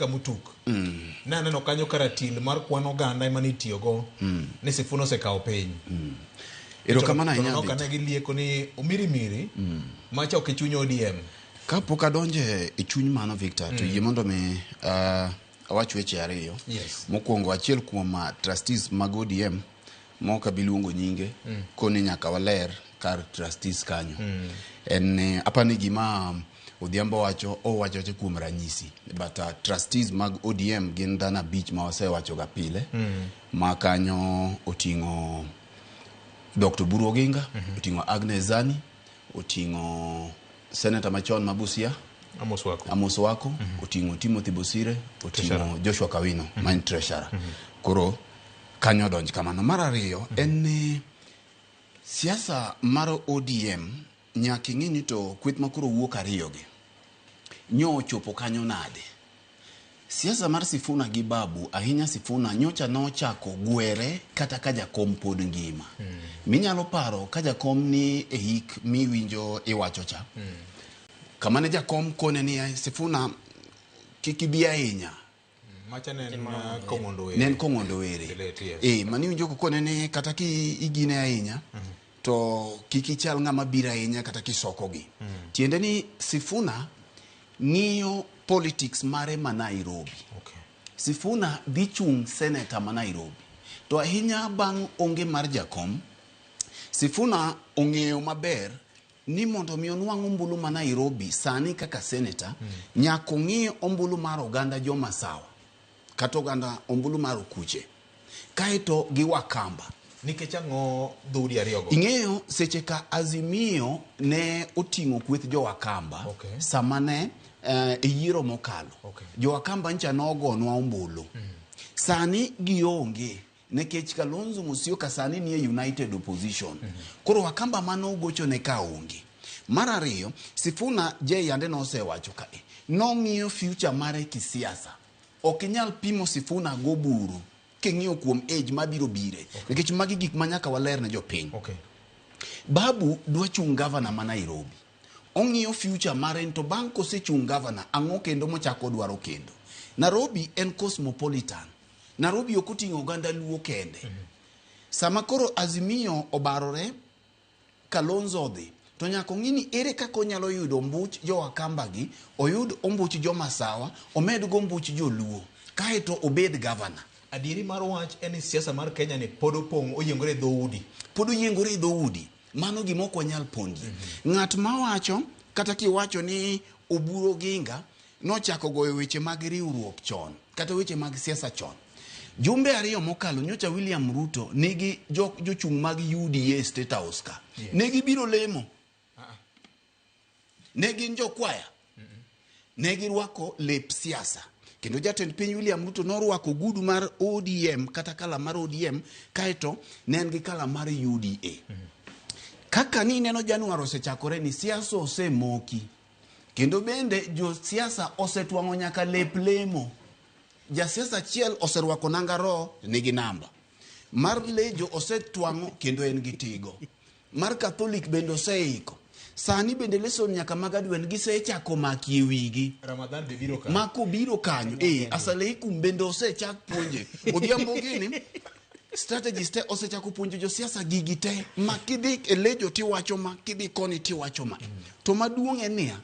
kamutuk. Ne aneno kanyo ka ratil mar kwan oganda ema nitiyogo ni Sifuna osekawo piny. Erokamano ahinya. To noka ne Victor. gilieko ni omirimiri macha ok e chuny ODM. Kapok adonjo e chuny mano Victor, to yie mondo mi awach weche ariyo. Yes. Mokwongo achiel kuom trustees mag ODM ma ok abi luongo nyinge koni nyaka waler kar trustees kanyo. En ni apa ni gima Odhiambo wacho owacho wacho kuom ranyisi but trustees mag ODM gin dhano abich ma wasewacho ga pile ma kanyo oting'o Dr. Oburu Oginga, oting'o Agnes Zani, oting'o Senator machon ma Busia Amos Wako. Amos Wako, oting'o Timothy Bosire, oting'o Joshua Kawino ma en treasurer. Koro kanyo odonj kamano. Mar ariyo en ni siasa mar ODM nyaka ing'e ni to kweth ma koro wuok ariyo gi nyo ochopo kanyo nade. Siasa mar Sifuna gi Babu, ahinya Sifuna nyocha nochako gwere kata ka jakom pod ngima. Minyalo paro ka jakom ni e hik miwinjo iwacho cha. Kama ne jakom kone ni Sifuna kik ibi ahinya. Macha ne en Kong'ondo Were. Ne en Kong'ondo Were. The late, yes. Eh, mani iwinjo kokone ni kata ki igine ahinya to kik ichal ng'ama biro ahinya kata kisokogi. Tiende ni Sifuna ng'iyo politics mare ma Nairobi. Okay. Sifuna dhi chung' seneta ma Nairobi. To ahinya bang' onge mar jakom, Sifuna ong'eyo maber ni mondo mi onwang' ombulu ma Nairobi sani kaka seneta, nyaka ong'i ombulu mar oganda jo Masawa kata oganda ombulu mar Okuche kaeto gi Wakamba. Nikech ang'o dhoudi ariyogo? Ing'eyo seche ka Azimio ne oting'o kweth jo Wakamba sama ne e yiero mokalo. Jo Wakamba ncha nogonwa ombulu. Sani gionge nikech Kalonzo Musyoka sani nie United Opposition. Koro Wakamba mane ogochone ka onge. Mar ariyo, Sifuna J yande nosewacho kae, nong'iyo future mare kisiasa. Ok inyal pimo Sifuna goburu king'iyo kuom age mabiro bire. Nikech magi gik ma nyaka waler ne jopiny. Babu dwa chung' gavana ma Nairobi. Ong'iyo future mare to bang' kosechung' gavana, ang'o kendo mochako dwaro kendo. Nairobi en cosmopolitan. Nairobi ok oting'o oganda Luo kende. Sama koro Azimio obarore, Kalonzo odhi, to nyaka ong'i ni ere kaka onyalo yudo ombuch jo Wakamba gi, oyud ombuch jo Masawa, omed go ombuch Joluo, kaeto obed gavana. Adieri mar wach en ni siasa mar Kenya ni pod opong' oyiengore e dhoudi. Pod oyiengore e dhoudi. Mano gima ok wanyal pondie. Ng'at mawacho kata kiwacho ni Oburu Oginga nochako goyo weche mag riwruok chon kata weche mag siasa chon. Jumbe ariyo mokalo nyocha William Ruto nigi jochung' mag UDA State House ka. Ne gibiro lemo. Ne gin jokwaya. Ne girwako lep siasa. Kendo jatend piny William Ruto norwako ogudu mar ODM kata kala mar ODM kaeto ne en gi kala mar UDA. Kaka ni ineno Januar osechakore ni siasa osemoki. Kendo bende josiasa osetwang'o nyaka lep lemo. Jasiasa achiel oserwako nanga roho nigi namba. Mar lejo osetwang'o kendo en gi tigo. Mar Catholic bende oseiko. Sani bende lesson nyaka mag adwen gisechako maki e wigi. Ramadhan be biro kanyo. Mako biro kanyo. Asaleikum bende osechak puonje. Odhiambo gini strategist te osechako puonjo josiasa gigi te. Ma kidhi e lejo tiwacho ma, kidhi koni tiwacho ma. To maduong' en niya,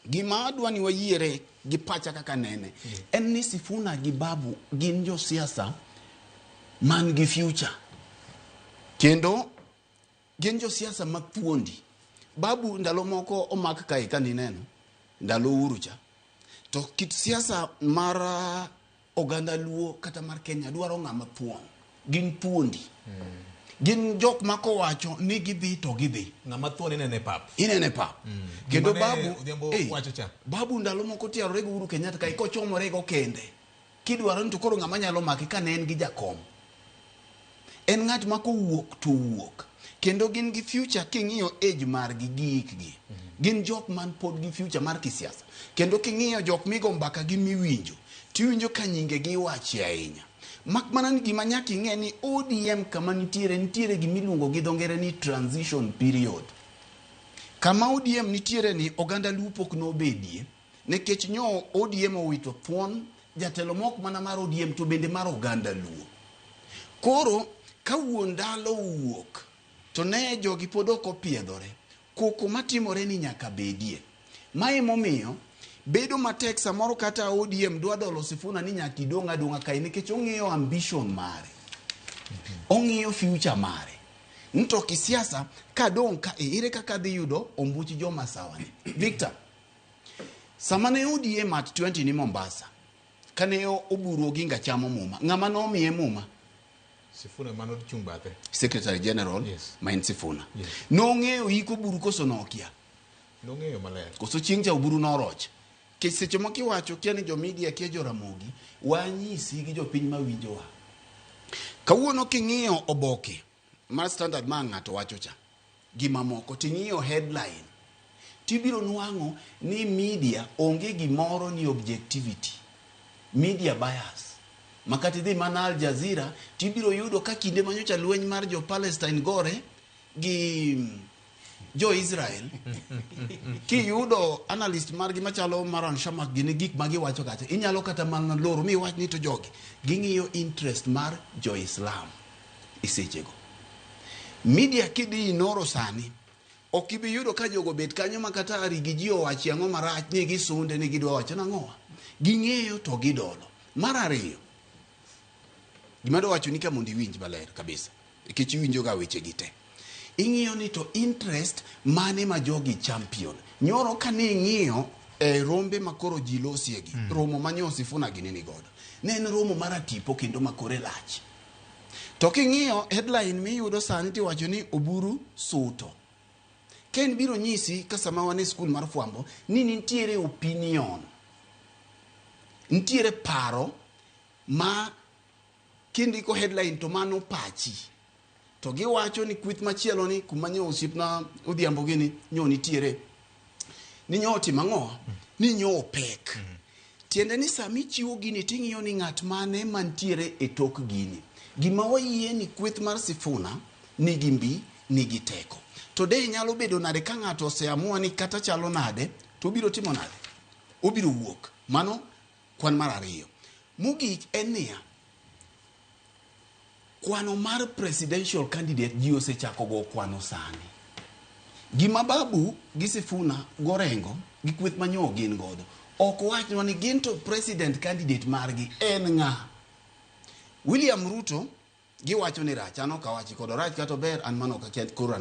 gima adwa ni wayiere gi pacha kaka nene, en ni Sifuna gi Babu gin josiasa man gi future. Kendo gin josiasa ma thuondi. Babu ndalo moko omak kae ka nineno, ndalo Uhuru cha. To kit siasa mar oganda Luo kata mar Kenya dwaro ng'ama thuon. Gin thuondi. Gin jok ma kowacho ni gidhi to gidhi. Ng'ama thuon inene pap. Inene pap. Kendo Gima ne Babu, Odhiambo wacho cha. Babu ndalo moko tiarore gi Uhuru Kenyatta kae kochomore go kende. Kidwaro ni to koro ng'ama nyalo make ka ne en gi jakom. En ng'at ma kowuok to wuok. Kendo gin gi future king'iyo age margi gi hikgi. Gin jok man pod gi future mar kisiasa. Kendo king'iyo jok migo mbaka gi miwinjo, tiwinjo ka nyinge gi iwache ahinya. Mak mana ni gima nyaka ing'e ni ODM kama nitiere, nitiere gima iluongo gi dho ngere ni transition period. Kama ODM nitiere ni oganda Luo pok nobedie, nikech nyo ODM owito thuon jatelo mok mana mar ODM to bende mar oganda Luo. Koro ka wuon ndalo owuok to ne jogi pod ok opiedhore, koko matimore ni nyaka bedie. Mae momiyo bedo matek samoro kata ODM dwa dolo Sifuna ni nyaka idong' adong'a kae, nikech ong'iyo ambition mare, ong'iyo future mare. Nto kisiasa kadong' ka ere kaka dhi yudo ombuch joma sawa ni. Victor, sama ne ODM at 20 ni Mombasa, kane Oburu Oginga chamo muma, ng'ama nomiye muma? Sifuna mano chung' bathe. Secretary General. Yes. Ma en Sifuna. Yes. Nong'eyo hik Oburu koso nokia? Nong'eyo maler. Koso chieng' cha Oburu noroch? Kech seche moko iwacho kia ni jomedia kia joramogi, wanyisi gi jopiny mawinjowa. Kawuono king'iyo oboke mar Standard ma ng'ato wacho cha gi mamoko, ting'iyo headline, tibiro nwang'o ni media onge gimoro ni objectivity, media bias. Makati dhi mana Al Jazeera, tibiro yudo ka kinde manyocha lweny mar jo Palestine gore gi jo Israel, kiyudo analyst margi machalo Maran Shamak gini gik ma giwacho kacha, inyalo kata mana loro miwach ni to jogi ging'iyo interest mar jo Islam e sechego. Media kidhi inoro sani, ok ibi yudo ka jogo bet kanyo ma kata arigi ji owachi ang'o marach ni gisunde ni gidwa wacho nang'owa. Ging'eyo to gidolo. Mar ariyo, gima adwa wacho ni ka mondo iwinj maler kabisa, nikech iwinjo ga weche gi te. Ing'iyo ni to interest mane ma jogi champion. Nyoro kane ing'iyo e rombe ma koro ji losiegi, romo ma nyo Sifuna gini ni godo, ne en romo mar atipo kendo ma kore lach. To king'iyo headline miyudo sani tiwacho ni Oburu suto. Ken biro nyisi ka sama wan e skul mar fwambo ni nitiere opinion, nitiere paro ma kindiko headline to mano pachi. To giwacho ni kweth machielo ni kuma nyo osiepna Odhiambo gini nyo nitiere ni nyo otimo ang'o, ni nyo opek. Tiende ni sama ichiwo gini ting'iyo ni ng'at mane mantiere e tok gini. Gima wayie ni kweth mar Sifuna nigi mbi, nigi teko. To de nyalo bedo nade ka ng'ato oseamua ni kata chalo nade to obiro timo nade? Obiro wuok. Mano kwan mar ariyo. Mogik en niya, kwano mar presidential candidate ji osechako go kwano sani. Gima Babu gi Sifuna gorengo gi kweth manyo gin godo, ok wachnwa ni gin to president candidate margi en ng'a. William Ruto giwacho ni rach, an ok awachi kod orach kata ober, an mano ok akia koro.